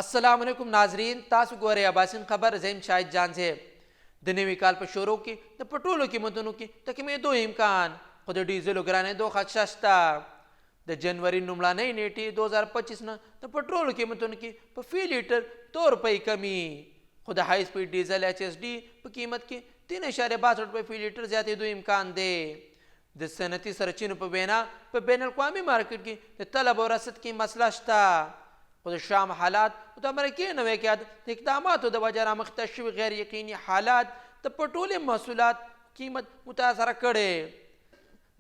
السلام علیکم ناظرین، تاسو ګورئ اباسین خبر. زه یم شاهد جانزیب. د نوي کال په شروع کې د پټرولو قیمتونو کې د کمېدو امکان، خو د ډیزلو ګرانېدو خدشه شته. د جنوري لومړنۍ نیټې 2025 نه د پټرولو قیمتونو کې په فی لیټر 2 روپۍ کمی، خو د های سپیډ ډیزل HSD په قیمت کې 3.62 روپۍ فی لیټر زیاتېدو امکان دی. د صنعتي سرچینو په وینا، په بین الاقوامي مارکیټ کې د طلب او رسد کې مسله شته، خو د شام حالات او د امریکې نوې قیادت د اقداماتو د وجه رامخته شوي غیر یقیني حالات د پټرولیم محصولات قیمت متاثره کړي.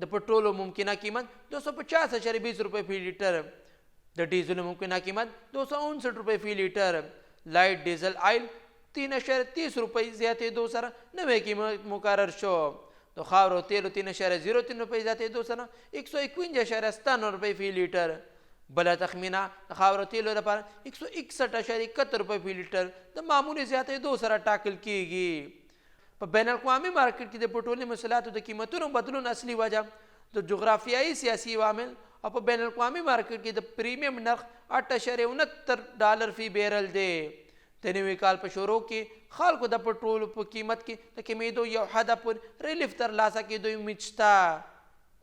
د پټرولو ممکنه قیمت 250.20 روپۍ فی لیټر، د ډیزلو ممکنه قیمت 259 روپۍ فی لیټر، لایټ ډیزل آیل 3.30 روپۍ زیاتېدو سره نوی قیمت مقرر شو. د خاورو تیلو 3.03 روپۍ زیاتېدو سره 151.97 روپۍ فی لیټر. بله تخمینه د خاورو تیلو لپاره 161.71 روپۍ فی لیټر د معمولي زیاتېدو سره ټاکل کیږي. په بین الاقوامي مارکیټ کې د پټرولي محصولاتو د قیمتونو بدلون اصلي وجه د جغرافیایي سیاسي عوامل او په بین الاقوامي مارکیټ کې د پریمیم نرخ 8.69 ډالر فی بیرل دی. د نوي کال په شروع کې خلکو د پټرولو په قیمت کې د کمېدو یو حده پورې ریلیف ترلاسه کېدو امید شته،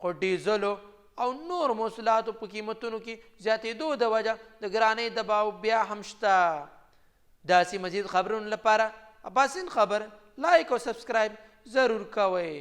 خو ډیزلو او نورو محصولاتو په قیمتونو کې زیاتېدو د وجه د ګرانۍ دباو بیا هم شته. داسې مزید خبرونو لپاره اباسین خبر لایک او سبسکرایب ضرور کوئ.